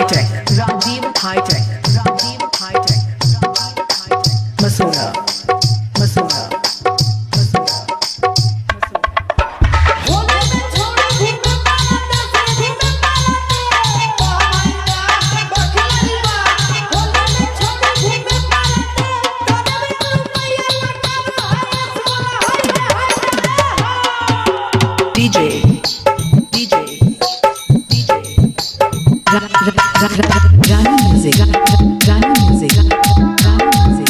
Hitech, Rajiv Hitech, Rajiv Hitech, Rajiv Hitech, Masona, Masona, Masona, Masona. Holi में छोड़ी घूमे पालते से घूमे पालते बखलवा होली में छोड़ी घूमे पालते तोरे में रुपया लटावा है सोना हाय हाय DJ, DJ, DJ, Rani Music, Rani Music, Rani Music.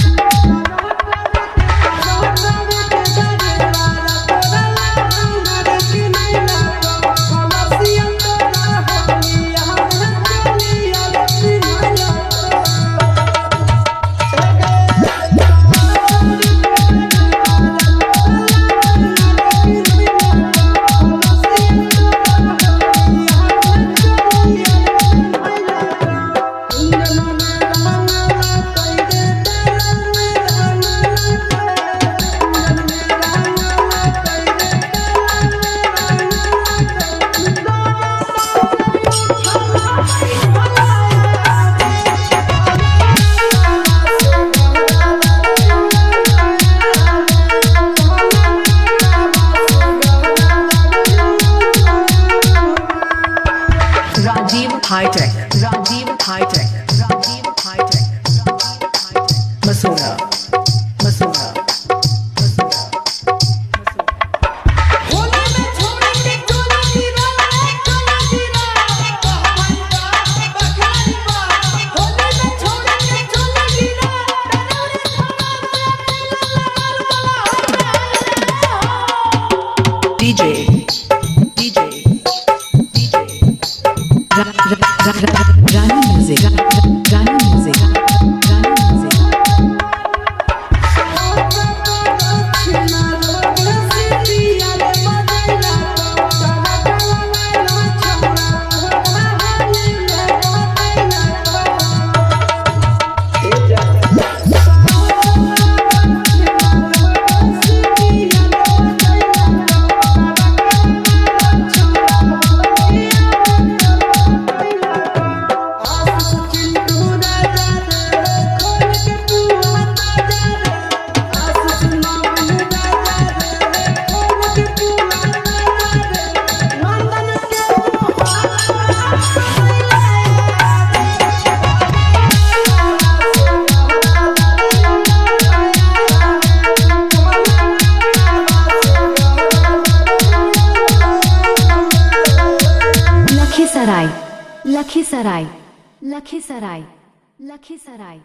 Rajiv Hitech, Rajiv Hitech, Rajiv Hitech, Rajiv Hitech, Masona, Masona, Masona, Masona. Holi में छोड़ी के चोली गिरा चोली गिरा बखलवा होली में छोड़ी के चोली गिरा तोरे थोड़ा DJ, DJ, DJ, Rani Music, Rani Music, Rani Music. Lakhisarai, Lakhisarai, Lakhisarai, Lakhisarai.